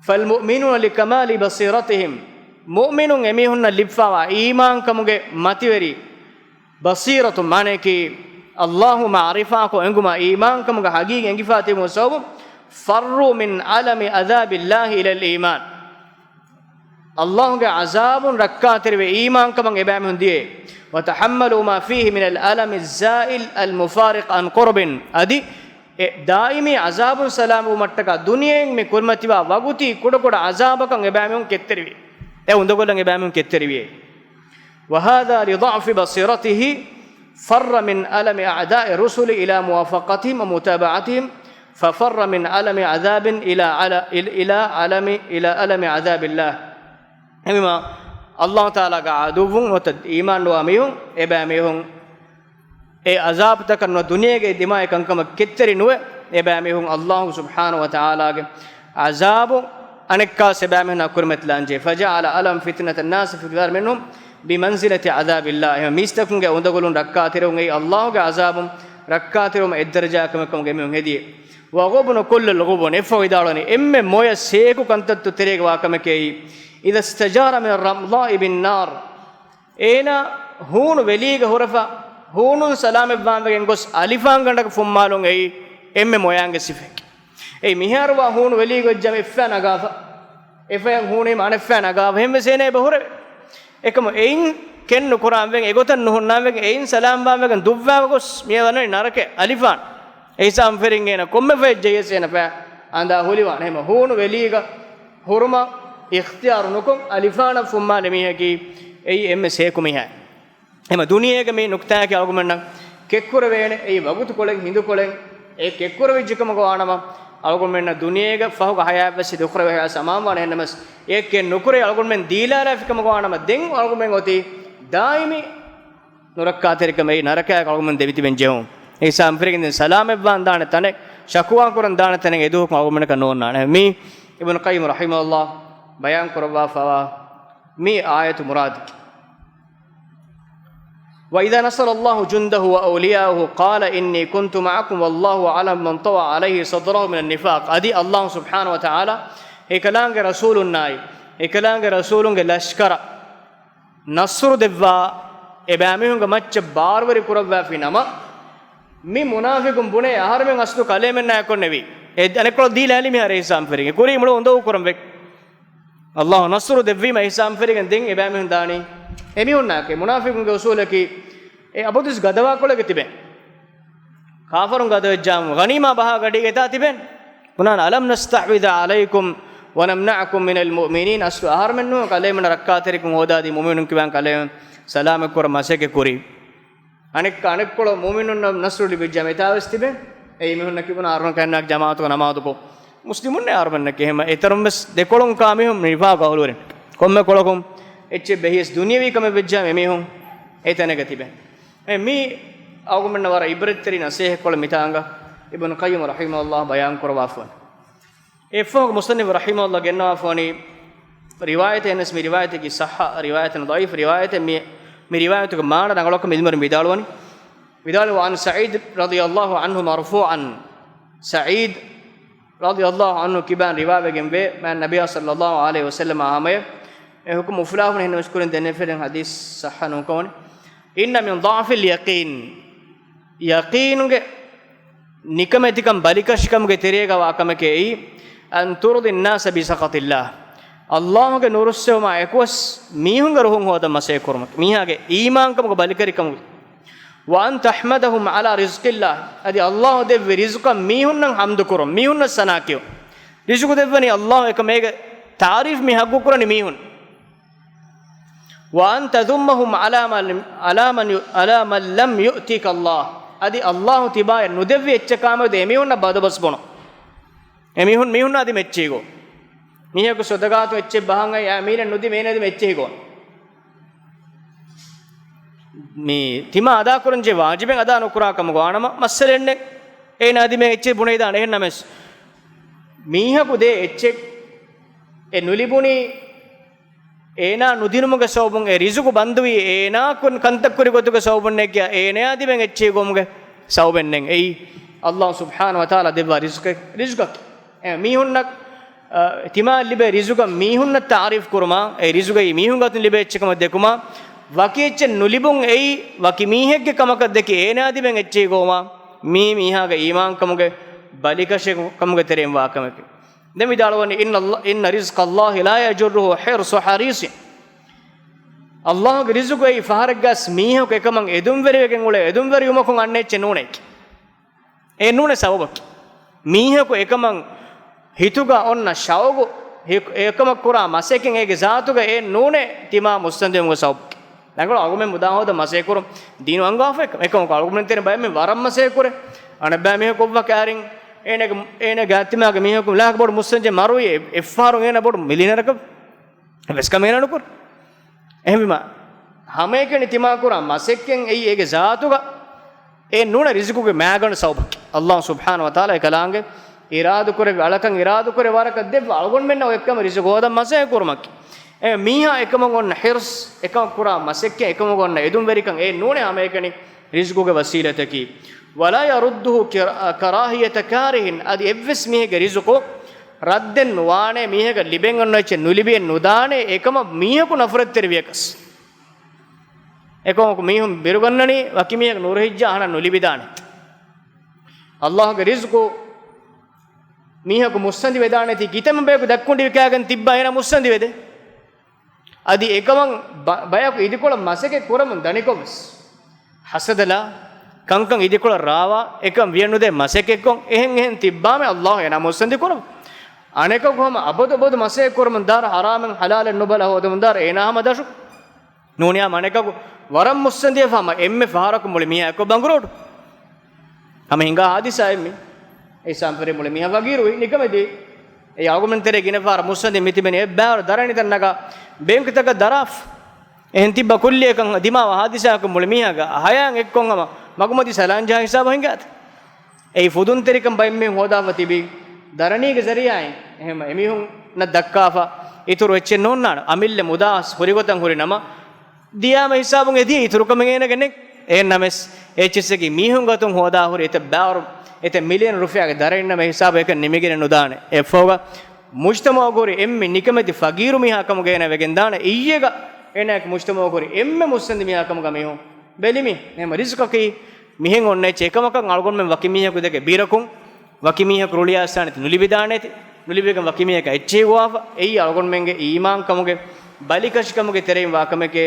فالمؤمنون لكمال بصيرتهم، މުއުމިނުން އެމީހުންނަށް ލިބިފައިވާ އީމާންކަމުގެ މަތިވެރި ބަޞީރަތު، މާނަޔަކީ ﷲ މަޢުރިފާކޮށް އެނގުމާ އީމާންކަމުގެ ޙަޤީޤީ އެނގިފާ ތިބުމުގެ ސަބަބުން، فروا من ألم عذاب الله إلى الإيمان. ﷲ ގެ ޢަޒާބުން ރައްކާތެރިވެ އީމާންކަމަށް އެބައިމީހުން ދިޔައޭ. وتحملوا ما فيه من الألم الزائل المفارق عن قرب. އަދި އެ ދާއިމީ ޢަޒާބުން ސަލާމަތްވުމަށްޓަކާ ދުނިޔެއިން މި ކުރިމަތިވާ ވަގުތީ ކުޑަކުޑަ ޢަޒާބަކަށް އެބައިމީހުން ކެތްތެރިވި. އެ އުނދަގުލަށް އެބައިމީހުން ކެތްތެރިވިއޭ. وهذا لضعف بصيرته فر من ألم أعداء الرسل إلى موافقتهم ومتابعتهم، ففر من ألم عذاب إلى على-، إلى ألم، إلى ألم عذاب الله. އެހެންވީމާ، ﷲ ތަޢާލާގެ ޢަދުއްވުން ނުވަތަ އީމާން ނުވާ މީހުން، އެބައިމީހުން އެ ޢަޒާބުތަކަށް ނުވަ ދުނިޔޭގައި ދިމާވި ކަންކަމަށް ކެތްތެރި ނުވެ، އެބައިމީހުން ﷲ ސުބްޙާނަހޫ ވަތަޢާލާގެ ޢަޒާބު އަނެއްކާސް އެބައިމީހުންނާ ކުރިމަތިލާންޖެހޭ. فجعل ألم فتنة الناس في كثير منهم بمنزلة عذاب الله. އެހެން މީސްތަކުންގެ އުނދަގުލުން ރައްކާތެރިވުން އެއީ ﷲ ގެ ޢަޒާބުން ރައްކާތެރިވުމަށް އެއްދަރަޖައަކަށް ކަމަށް އެމީހުން ހެދިޔޭ. وغبن كل الغبن، އެއަށްފަހު ވިދާޅުވަނީ، އެންމެ މޮޔަ ސޭކު ކަންތައްތައް ތެރޭގަ ވާ ކަމެކޭ، إذا استجار من الرمضاء بالنار، އޭނާ ހޫނު ވެލީގަ ހުރެފަ، ހޫނުން ސަލާމަތްވާން ވެގެން ގޮސް އަލިފާންގަނޑަކަށް ފުއްމާލުން އެއީ އެންމެ މޮޔައިންގެ ސިފައެއް. އެއީ މިހާރު ވާ ހޫނު ވެލީގަ އޮތް ޖަމަ އެއްފައި ނަގާފަ، އެފަޔަށް ހޫނު އަނެއްފަޔަށް ނަގާފަ، އެހެންވެސް އޭނާ އެބަ ހުރެވޭ. އެކަމު އެއިން ކެތް ނުކުރާން ވެގެން، އެގޮތަށް ނުހުންނާން ވެގެން، އެއިން ސަލާމްވާން ވެގެން ދުއްވާ ގޮސް މިއަށް ވަނީ ނަރަކަ އަލިފާން. އެހިސާބުން ފެރިން އޭނަ ކޮންމެ ފަޔަށް ޖެހިޔަސް އޭނަ ފަޔަށް އަނދާ ހުލިވާނެ. އެހެން ހޫނު ވެލީގަ ހުރުމަށް އިޚްތިޔާރު ނުކޮށް އަލިފާނަށް ފުއްމާލި މީހަކީ އެއީ އެންމެ ސޭކު މީހާ. އެހެން ދުނިޔޭގެ މި ނުކްތާއަކީ އަޅުގަނޑުމެންނަށް ކެތްކުރެވޭނެ. އެއީ ވަގުތުކޮޅެއް ހިނދުކޮޅެއް އެ ކެތްކުރެވިއްޖެ ކަމަކަށް ވާނަމަ، އަޅުގަނޑުމެންނަށް ދުނިޔޭގެ ފަހުގެ ހަޔާތްވެސް ދުކުރެވޭ ހަޔާތް ސަމާވާނެ. އެހެންނަމަސް އެ ކެތް ނުކުރެވި އަޅުގަނޑުމެން ދީލާލާފި ކަމަކަށް ވާނަމަ، ދެން އަޅުގަނޑުމެން އޮތީ ދާއިމީ ނުރައްކާތެރިކަމެއް ނަރަކައަކަށް އަޅުގަނޑުމެން ދެމިތިބެން ޖެހުން. އެހިސާބުން ފެރިގެން ދެން ސަލާމަތްވާން ދާނެ ތަނެއް، ޝަކުވާ ކުރަން ދާނެ ތަނެއް އެދުވަހަކު އަޅުގަނޑުމެންނަކަށް ނޯންނާނެ. މީ އިބްނު ޤައްޔިމް ރަޙިމަހުﷲ ބަޔާން ކުރައްވާފައިވާ މި އާޔަތު މުރާދަކީ. وإذا نصر الله جنده وأولياءه قال إني كنت معكم والله أعلم بمن طوى عليه صدره من النفاق. އަދި ﷲ ސުބްޙާނަހޫ ވަތަޢާލާ އެކަލާނގެ ރަސޫލުންނާއި، އެކަލާނގެ ރަސޫލުންގެ ލަޝްކަރަށް ނަޞްރު ދެއްވާ، އެބައިމީހުންގެ މައްޗަށް ބާރުވެރި ކުރައްވާފި ނަމަ، މި މުނާފިޤުން ބުނޭ އަހަރުމެން އަސްލު ކަލޭމެންނާއެކު ނެވީ. އެ އަނެއްކޮޅަށް ދީލާލީ މިހާރު އެހިސާބުން ފެރިގެން. ކުރީ މުޅި އުނދަގޫ ކުރަން ވެ. ﷲ ނަޞްރު ދެއްވީމަ އެހިސާބުން ފެރިގެން ދެން އެބައިމީހުން ދާނީ. އެމީހުންނާކޭ މުނާފިޤުންގެ އުސޫލަކީ، އެ އަބަދުވެސް ގަދަވާކޮޅެއްގަ ތިބެން. ކާފަރުން ގަދަވެއްޖާމު، ޣަނީމާ ބަހާ ގަޑީގަ އެތާ ތިބެން. ބުނާނެ، ألم نستحوذ عليكم ونمنعكم من المؤمنين، އަސްލު އަހަރުމެން ނޫން ކަލޭމެންނަށް ރައްކާތެރިކަން ހޯދާދީ، މުއުމިނުން ކިބާން ކަލޭމެން ސަލާމަތްކުރަން މަސައްކަތް ކުރީ. އަނެއްކާ އަނެއްކޮޅު މުއުމިނުންނަށް ނަޞްރު ލިބިއްޖާ މިތާވެސް ތިބެ. އެއީ މީހުންނަށް ކިބުނާ އަހަރުމެން ކައިންނާ ޖަމާޢަތުގަ ނަމާދުކޮށް، މުސްލިމުންނޭ އަހަރުމެންނަކީ. އެހެންމަ އެތަރުން ވެސް ދެކޮޅުން ކާ މީހުން ނިފާޤު އަހުލުވެރިން. ކޮންމެ ކޮޅަކުން އެއްޗެއް ބެހިޔަސް ދުނިޔަވީ ކަމެއް ވެއްޖާ އެމީހުން އެތަނެއްގަ ތިބެ. އެ މީ އަޅުގަނޑުމެންނަށް ވަރަށް ޢިބްރަތްތެރި ނަޞޭޙަތްކޮޅެއް މިތާނގަ އިބްނު ޤައްޔިމް ރަޙިމަހުﷲ ބަޔާން ކުރައްވާފަވަނީ. އެއަށްފަހު މުޞައްނިފު ރަޙިމަހުﷲ ގެންނަވާފަވަނީ ރިވާޔަތެއް ނަސް، މި ރިވާޔަތަކީ ޞައްޙަ ރިވާޔަތެއް ނު ޟަޢީފު ރިވާޔަތެއް. މި، މި ރިވާޔަތުގެ މާނަ ރަނގަޅަކަށް ޢިލްމުވެރިން ވިދާޅުވަނީ. ވިދާޅުވި، وعن سعيد رضي الله عنه مرفوعا، ސަޢީދު ރަޟިޔަﷲ ޢަންހު ކިބާން ރިވާވެގެންވޭ، މާތް ނަބިއްޔާ ޞައްލަﷲ ޢަލައިހި ވަސައްލަމަ ހަމަޔަށް އެ ޙުކުމް އުފުލާފަ ހިންނަވަސް ކުރިން ދެންނެވިފަދައިން ޙަދީޘް ޞައްޙަ ނޫންކަމަށް ވަނީ. إن من ضعف اليقين، ޔަޤީނުގެ ނިކަމެތިކަން ބަލިކަށިކަމުގެ ތެރޭގަ ވާ ކަމެކޭ، أن ترضي الناس بسخط الله، ﷲ ގެ ނުރުއްސެވުމާ އެކުވެސް މީހުންގެ ރުހުން ހޯދަން މަސައްކަތް ކުރުމަކީ، މީހާގެ އީމާންކަމުގެ ބަލިކަށިކަމުގެ. وأن تحمدهم على رزق الله، އަދި ﷲ ދެއްވި ރިޒުޤަށް މީހުންނަށް ޙަމްދު ކުރުން، މީހުންނަށް ސަނާ ކިޔުން. ރިޒުޤު ދެއްވަނީ ﷲ، އެކަމަކު އޭގެ ތަޢުރީފު މި ޙައްޤު ކުރަނީ މީހުން. وأن تذمهم على ما لم، على من ي، على من لم يؤتك الله، އަދި އައްލާހު ތިބާއަށް ނުދެއްވި އެއްޗަކާމެދު އެމީހުންނަށް ބަދަބަސް ބުނު. އެމީހުން، މީހުންނާ ދިމައްޗީގޯ. މީހަކު ޞަދަޤާތު އެއްޗެއް ބަހަން އައި އާ މީނަ ނުދި މޭނަ ދިމައްޗެހިގޯ. މި ތިމާ އަދާކުރަންޖެ ވާޖިބެއް އަދާ ނުކުރާ ކަމުގަ ވާނަމަ މައްސަލައެއްނެ. އޭނާ ދިމެ އެއްޗެއް ބުނެދާނެ. އެހެންނަމެސް މީހަކު ދޭ އެއްޗެއް އެ ނުލިބުނީ އޭނާ ނުދިނުމުގެ ސަބަބުން އެ ރިޒުގު ބަންދުވީ އޭނާ ކޮން ކަންތައް ކުރި ގޮތުގެ ސަބަބުންނެއްގެ އޭނާ ދިމެން އެއްޗެހިގައިމުގެ ސަބަބެއްނެއް. އެއީ އައްލާހު ސުބްޙާނަހު ވަތަޢާލާ ދެއްވާ ރިޒުގެ، ރިޒުގަކީ. އެ މީހުންނަށް، އަ، ތިމާ ލިބޭ ރިޒުގަ މީހުންނަށް ތަޢާރީފް ކުރުމާ، އެ ރިޒުގައި މީހުން ގަތުން ލިބޭ އެއްޗެއް ކަމަށް ދެކުމާ، ވަކި އެއްޗެއް ނުލިބުން އެއީ ވަކި މީހެއްގެ ކަމަކަށް ދެކި އޭނާ ދިމެން އެއްޗެހިގައިމުގަ މީ މީހާގެ އީމާންކަމުގެ ބަލިކަށި ކަމުގެ ތެރެއިން ވާ ކަމެކެވެ. ދެން ވިދާޅުވަނީ، "إن الله، إن رزق الله لا يجره حرص حريص." އައްލާހުގެ ރިޒުގު އެއީ ފަހަރެއްގަސް މީހަކު އެކަމަށް އެދުންވެރިވެގެން އުޅޭ އެދުންވެރިވުމަކުން އަންނަ އެއްޗެއް ނޫނޭ. އެ ނޫނޭ ސަބަބަކީ. މީހަކު އެކަމަށް ހިތުގަ އޮންނަ ޝައުގު، ހި-، އެކަމަށް ކުރާ މަސައްކަތް އޭގެ ޒާތުގަ އެ ނޫނޭ ތިމާ މުއްސަނދިވުމުގެ ސަބަބަކީ. ދަނގަޅު އަޅުގަމެން މުދާ ހޯދަ މަސައްކަތް ކުރުން ދީނު އަންގާފަ އެކަމަކު އަޅުގަމެން ތެރެ ބައެއް މީ ވަރަށް މަސައްކަތް ކުރޭ. އަނެއްބައި މީހަކު ކޮށްވާ ކައިރިން އޭނަގެ، އޭނަގެ އަތިމާގެ މީހަކު ލާކް ބޮޑު މުއްސަނދި މަރުވި އެ-، އެއްފަހަރު އޭނަ ބޮޑު މިލިއަނަރަކަށް ވެސް ކަމެއް ނުކުރޭ. އެހެންވީމާ، ހަމައެކަނި ތިމާ ކުރާ މަސައްކަތް އެއީ އޭގެ ޒާތުގަ އެ ނޫނޭ ރިޒުގުގެ މައިގަނޑު ސަބަބަކީ. އައްލާހު ސުބްޙާނަހު ވަތަޢާލާ އެކަލާނގެ އިރާދަކުރެއްވި އަޅަކަށް އިރާދަކުރެއްވި ވަރަކަށް ދެއްވާ އަޅުގަނޑުމެންނަށް އޮތް ކަމަށް ރިޒުގު ހޯދަން މަސައްކަތް ކުރުމަކީ. އެ މީހާ އެކަމަށް އޮންނަ ޙިރްޞް، އެކަމަށް ކުރާ މަސައްކަތް، އެކަމަށް އޮންނަ އެދުންވެރިކަން އެ ނޫނޭ ހަމައެކަނި ރިޒުގުގެ ވަސީލަތަކީ. ولا يرده كر-، كراهية كاره. އަދި އެއްވެސް މީހެއްގެ ރިޒުގު ރައްދެއް ނުވާނޭ، މީހަކަށް ލިބެން އޮންނަ އެއްޗެއް ނުލިބިއެއް ނުދާނޭ، އެކަމަށް މީހަކު ނަފްރަތްތެރިވިޔަކަސް. އެކަމަކު މީހުން ބިރުގަންނަނީ ވަކި މީހަކު ނުރުހިއްޖާ އަހަނަށް ނުލިބިދާނެ. އައްލާހުގެ ރިޒުގު މީހަކު މުއްސަނދި ވެދާނެތީ ކިތަންމެ ބަޔަކު ދައްކުނޑިވި ކައިގެން ތިއްބާ އޭނާ މުއްސަނދި ވެދޭ. އަދި އެކަމަށް ބަ-، ބަޔަކު އިދިކޮޅަށް މަސައްކަތް ކުރަމުން ދަނިކޮށްވެސް، ހަސަދަލާ، ކަންކަން އިދިކޮޅަށް ރާވާ، އެކަން ވިޔަ ނުދޭ މަސައްކަތްކޮށް، އެހެން އެހެން ތިއްބާމެ އައްލާހު އޭނާ މުއްސަނދި ކުރަމު. އަނެކަކު ހަމަ އަބަދު އަބަދު މަސައްކަތް ކުރަމުން ދާރަ ހަރާމެއް ހަލާލެއް ނުބަލަ ހޯދަމުން ދާރަ އޭނާ ހަމަ ދަށު. ނޫނިޔާ މަނެކަކު ވަރަށް މުއްސަނދިވެފަ ހަމަ އެންމެ ފަހަރަކު މުޅި މީހާ އެއްކޮށް ބަނގުރޫޓު. ހަމަ ހިނގާ ހާދިސާއެއް މީ. އެއް ސާމްފަރެއް މުޅި މީހާ ފަގީރުވި ނިކަމެދި. އެ އަޅުގަނޑުމެން ތެރޭ ގިނަ ފަހަރަށް މުއްސަނދި މިތިބެނީ އެއްބާރު ދަރަނިތައް ނަގާ ބޭންކުތަކަށް ދަރާފަ. އެހެން ތިއްބަ ކުއްލިއަކަށް ދިމާވާ ހާދިސާއަކުން މުޅި މީހާގެ ހަޔާތް އެއްކޮށް ހަމަ މަގުމަތި ސަލާން ޖަހާ ހިސާބަށް ހިނގާތި. އެއީ ފުދުންތެރިކަން ބައެއް މީހުން ހޯދާފަ ތިބީ ދަރަނީގެ ޒަރީއާއިން. އެހެން އެމީހުންނަށް ދައްކާފަ އިތުރު އެއްޗެއް ނޯންނާނެ. އަމިއްލަ މުދާ ހުރިގޮތަށް ހުރި ނަމަ، ދިޔާމަ ހިސާބުން އެދިޔަ އިތުރުކަމެއް އޭނަގެ ނެތް. އެހެންނަމެސް، އެއްޗިއްސަކީ މީހުން ގޮތުން ހޯދާ ހުރި އެތައް ބާރު، އެތައް މިލިއަން ރުފިޔާގެ ދަރަނިން ނަމަ ހިސާބު އެކަން ނިމިގެނެއް ނުދާނެ. އެއަށްފަހުގަ މުޖްތަމަޢުގަ ހުރި އެންމެ ނިކަމެތި ފަގީރު މީހާ ކަމުގަ އޭނަ ވެގެން ދާނެ. އިއްޔެގަ އޭނައަކީ މުޖްތަމަޢުގަ ހުރި އެންމެ މުއްސަނދި މީހާ ކަމުގަ މީހުން ބެލިމި. އެހެން ރިޒުޤަކީ މިހެން އޮންނަ އެއްޗެއް. އެކަމަކަށް އަޅުގަނޑުމެން ވަކި މީހަކު ދެކެ ބިރަކުން ވަކި މީހަކު ރުޅިއައިސާނެތި ނުލިބިދާނެތި. ނުލިބިގެން ވަކި މީހަކަށް އެއްޗެހި ގޮވާފަ. އެއީ އަޅުގަނޑުމެންގެ އީމާންކަމުގެ ބަލިކަށިކަމުގެ ތެރެއިން ވާކަމެކޭ.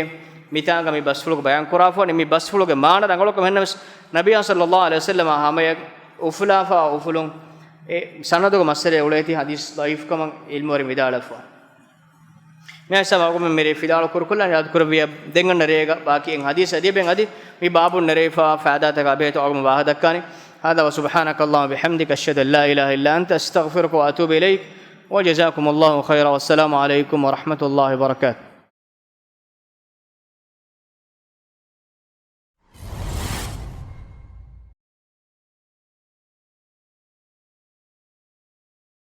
މިތާނގަ މި ބަސްފުޅުގަ ބަޔާން ކުރާފަ ވަނީ. މި ބަސްފުޅުގެ މާނަ ރަނގަޅުކަމެއް ނަމަވެސް، ނަބިއްޔާ ޞައްލައްލާހު ޢަލައިހި ވަސައްލަމަ ހަމަޔަށް އުފުލާފަ އުފުލުން އެ ސަނަދުގެ މައްސަލައެއް އުޅޭތީ ޙަދީޘް ޟަޢީފުކަމަށް ޢިލްމުވެރިން ވިދާޅުވެފަ. މިއާ ސަބަބުން މިރޭ ފިލާޅު ކުރުކޮށްލާން ޔާދުކުރެއްވިއްޔާ، ދެން އަންނަ ރޭގަ ބާކީ އެއް ޙަދީޘް އަދި އެބެން އަދި މި ބާބުން ނެރެވިފާ ފައިދާތަކާ ބެހޭތޯ އަޅުގަނޑު ވާހަކަ ދައްކާނީ. هذا وسبحانك اللهم وبحمدك، أشهد أن لا إله إلا أنت، أستغفرك وأتوب إليك، وجزاكم الله خيرا، والسلام عليكم ورحمة الله وبركاته.